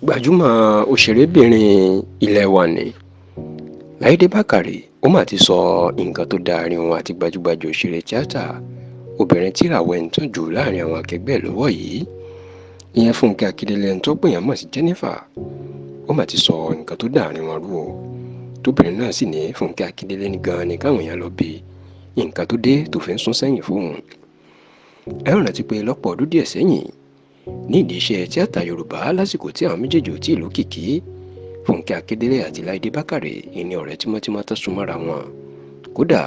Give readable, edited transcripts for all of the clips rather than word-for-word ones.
Gbajúmọ̀ òṣèrébìnrin ilé wa ní Láìdé Bákàrè, ó mà ti sọ nǹkan tó da àárín òun àti gbajúgbajà òṣèré tíátà obìnrin tíràwọ̀ ẹ̀ ń tàn jù láàrin àwọn akẹgbẹ́ ẹ̀ lọ́wọ́ yìí, ìyẹn Fúnkẹ́ Akíndélé, ẹni tó pè yàn mọ̀ sí Jennifer. Ó mà ti sọ nǹkan tó da àárín wọn rú o. Tóbìnrin náà sì ní Fúnkẹ́ Akíndélé ní gan-an ni káwọn èèyàn lọ bí nǹkan tó dé tó fi ń sún sẹ́yìn fóun. Ẹ ó rántí pé lọ́pọ̀ ọdún díẹ̀ sẹ́yìn, ní ìdí iṣẹ́ tíátà Yorùbá, lásìkò tí àwọn méjèèjì ò tí ì lókìkí, Fúnkẹ́ Akíndélé àti Láìdé Bákàrè ìní ọ̀rẹ́ tímọ́tímọ́ tó súnmọ́ra wọn, kódà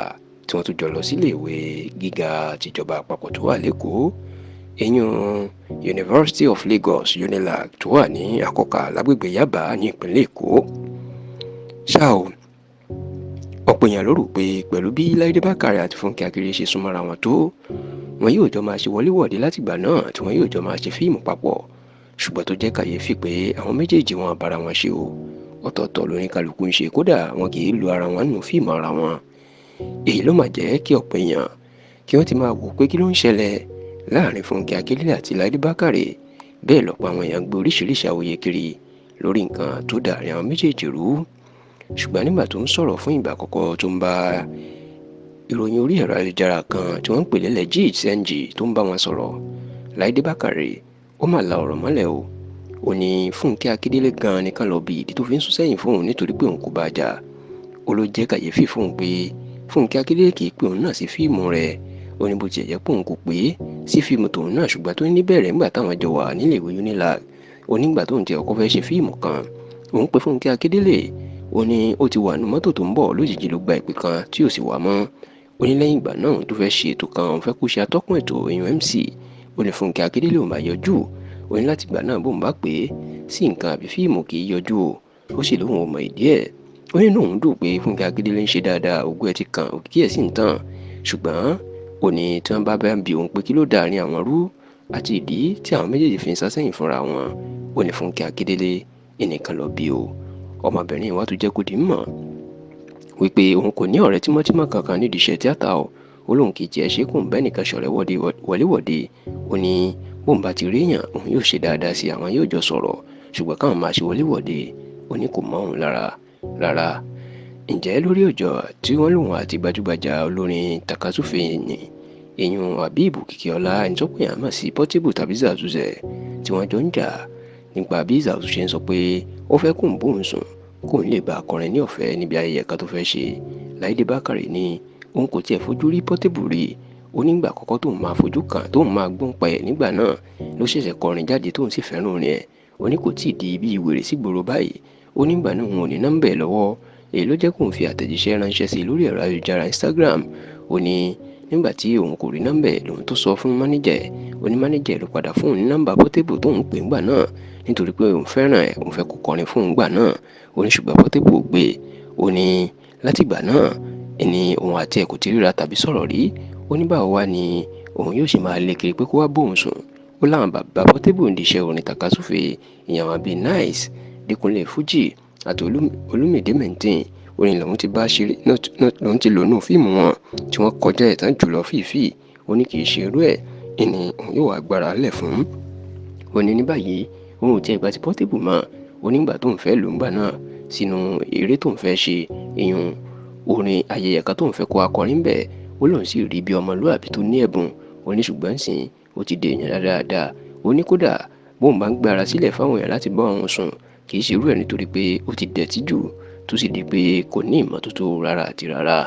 tí wọ́n tún jọ lọ sílé ìwé gíga tìjọba àpapọ̀ tó wà lẹ́kọ̀ọ́, ìyún University of Lagos, UNILAG, tó wà ní Àkọkà lágbègbè Yaba ní ìpínlẹ̀ Èkó. Ṣá o, ọ̀pọ̀ èèyàn ló rò pé pẹ̀lú bí Láìdé Bákàrè àti Fúnkẹ́ Akíndélé ṣe súnmọ́ra wọn tó, wọn yóò jọ máa ṣe wọléwọ̀de látìgbà náà, tí wọn yóò jọ máa ṣe fíìmù papọ̀. Ṣùgbọ́n tó jẹ́ kàyéfì pé àwọn méjèèjì wọn bára wọn ṣe o, ọ̀tọ̀ọ̀tọ̀ lóníkálukú ń ṣe, kódà wọn kì í lu ara wọn nínú fíìmù ara wọn. Èyí ló máa jẹ́ kí ọ̀pọ̀ èèyàn kí wọ́n ti máa wò pé kí ló ń ṣẹlẹ̀ láàrin Fúnkẹ́ Akíndélé àti Láìdé Bákàrè. Bẹ́ẹ̀ lọ́pọ̀ àwọn èèyàn gbé oríṣiríṣi àwòye kiri lórí nǹkan tó dàárín àwọn méjèèjì rú. Ṣùgbọ́n nígbà tó ń sọ̀rọ̀ fún ìgbà àkọ́kọ́, tó ń bá ìròyìn orí ẹ̀rọ ayélujára kan tí wọ́n ń pè ní Legit NG tó ń bá wọn sọ̀rọ̀, Láìdé Bákàrè ó mà la ọ̀rọ̀ mọ́lẹ̀ o. Ó ní Fúnkẹ́ Akíndélé gan-an nìkan lọ bí ìdí tó fi ń sún sẹ́yìn fóun, nítorí pé òun kò bá a jà. Ó ló jẹ́ kàyéfì fóun pé Fúnkẹ́ Akíndélé kì í pè òun náà sí fíìmù rẹ̀. Ó ní bó tiẹ̀ jẹ́ pé òun kò pé sí fíìmù tòun náà, ṣùgbọ́n tó ní bẹ̀rẹ̀ nígbà táwọn jọ wà nílé ìwé UNILAG, ó nígbà tóun ti ọkọ fẹ́ ṣe fíìmù kan, òun pe Fúnkẹ́ Akíndélé. Ó ní ó ti wà nínú mọ́tò tó ń bọ̀, lójijì ló gba ìpè kan tí ò sì wá mọ́. Ó ní lẹ́yìn ìgbà náà, òun tó fẹ́ ṣe ètò kan, òun fẹ́ kó ṣe atọ́kùn ètò, èèyàn MC. Ó ní Fúnkẹ́ Akíndélé ò máa yọjú. Ó ní láti ìgbà náà, bóun bá pè é sí nǹkan àbí fíìmù, kì í yọjú o. Ó sì lóun ò mọ ìdí ẹ̀. Ó ní òun dùn pé Fúnkẹ́ Akíndélé ń ṣe dáadáa, ògo ẹ̀ ti kàn, òkìkí ẹ̀ sì ń tàn. Ṣùgbọ́n ó ní tí wọ́n bá bá ń bi òun pé kí ló dà ní àwọn rú àti ìdí tí àwọn méjèèjì fi ń sá sẹ́yìn fúnra wọn, ó ní Fúnkẹ́ Akíndélé ẹnìkan lọ bí o. Ọmọbìnrin wa tún jẹ́ kó di mọ̀ wípé òun kò ní ọ̀rẹ́ tímọ́tímọ́ kankan nídìí iṣẹ́ tíátà o. Ó lóun kì í jẹ́ ṣé kò ń bẹ́ nìkan ṣọ̀rẹ́ wọléwọ̀de. Ó ní bóun bá ti rí èèyàn, òun yóò ṣe dáadáa sí, àwọn yóò jọ sọ̀rọ̀, ṣùgbọ́n káwọn máa ṣe wọléwọ̀de, ó ní kò mọ́ òun lára rárá. Ǹjẹ́ lórí ọjọ́ tí wọ́n lòun àti gbajúgbajà olórin takasúfè ní, ìyún Habib Kìkìọlá, ẹni tó pè yàn mọ̀ sí Portable tàbí Zazuzẹ, tí wọ́n jọ ń jà nípa bí Zazu ṣe ń sọ pé ó fẹ́ kóun bóun sùn, kóun lè bá akọrin ní ọ̀fẹ́ níbi ayẹyẹ kan tó fẹ́ ṣe, Láìdé Bákàrè ní òun kò tiẹ̀ fojú rí Portable rí. Ó nígbà àkọ́kọ́ tóun máa fojú kàn, tóun máa gbọ́n pa ẹ̀ nígbà náà ló ṣẹ̀ṣẹ̀ kọrin jáde, tóun sì fẹ́ràn orin ẹ̀. Ó ní kò tíì di bí wèrè sígboro báyìí. Ó nígbà náà òun ò ní nọ́mbà ẹ̀ lọ́wọ́, èyí ló jẹ́ kóun fi àtẹ̀jíṣẹ́ ránṣẹ́ sí i lórí ẹ̀rọ ayélujára Instagram. Ó ní nígbà tí òun kò rí nọ́mbà ẹ̀, lòun tó sọ fún mánéjà ẹ̀. Ó ní mánéjà ẹ̀ ló padà fún òun ní nọ́mbà Portable tóun pè ńgbà náà, nítorí pé òun fẹ́ràn ẹ̀, òun fẹ́ kó kọrin fún òun gbà náà. Ó ní ṣùgbọ́n Portable ò gbé. Ó ní látìgbà náà ẹni òun àti ẹ̀ kò ti ríra tàbí sọ̀rọ̀ rí. Ó ní báwo wá ni òun yóò ṣe máa lé kiri pé kó wá bóun sùn? Ó láwọn bàbá Portable ń diṣẹ́ orin takasúfè, ìyẹn àwọn bíi Nice, Dẹ́kunlé Fuji àti Olúmídé Maintain, orin lòun ti bá ṣeré, lòun ti lò nù fíìmù wọn tí wọ́n kọjá ìtàn jùlọ fífì. Ó ní kì í ṣe irú ẹ̀ ìní òun yóò wá gbára lẹ̀ fún. Ó ní ní báyìí òun ò tiẹ̀ gba ti Portable mọ́. Ó nígbà tóun fẹ́ lò ńgbà náà sínú eré tóun fẹ́ ṣe, ìyún orin ayẹyẹ kan tóun fẹ́ kó akọrin bẹ́ẹ̀, ó lóun sì rí bí ọmọlúàbí tó ní ẹ̀bùn. Ó ní ṣùgbọ́n sìn ó ti di èèyàn dáadáa. Ó ní kódà bóun bá ń gbára sílẹ̀ fáwọn èèyàn láti bá òun sùn, kì í ṣe irú ẹ̀, nítorí pé ó ti dẹ̀tí jù, tó sì di pé kò ní ìmọ́tótó rárá àti rárá.